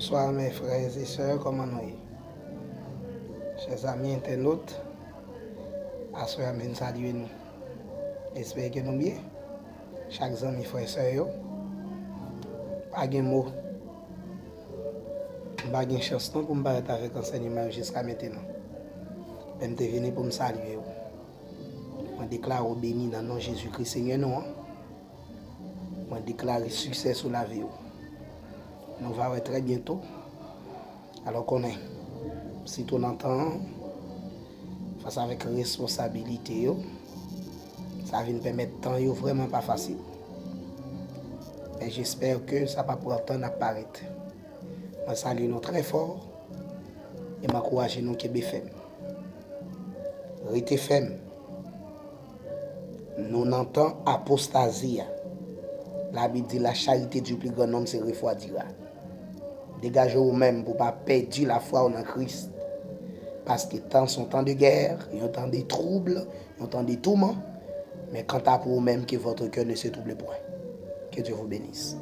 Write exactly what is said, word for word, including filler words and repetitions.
Bonswa, mes frères et sœurs, kòman nou ye? Chè zanmi entènot, aswè a m vin salye nou. Espere ke nou byen. Chak zanmi, frè, sè yo, pa gen mo. M pa gen chans non pou m parèt avèk ansèyman yo jiska mentenan. Men m te vini pou m salye w. Mwen deklare w beni nan non Jezikri, Senyè nou an. Mwen deklare siksè sou lavi w. Nou va wè trè byento. Alò konnen, sitou nan tan an, fas avèk responsabilite yo, sa vin pèmèt tan yo vrèman pa fasil. Men jesper ke sa pa pran tan n ap parèt. Mwen salye nou trè fò e m ankouraje nou kenbe fèm. Rete fèm. Nou nan tan apostazi a. Labib di, la charité du plus grand nombre se refroidira. Degaje ou menm pou pa pèdi lafwa ou nan Kris. Paske tan se yon tan de gè, yon tan de twoub, yon tan de touman. Men kanta pou ou menm, que votre cœur ne se trouble point. Que Dieu vous bénisse.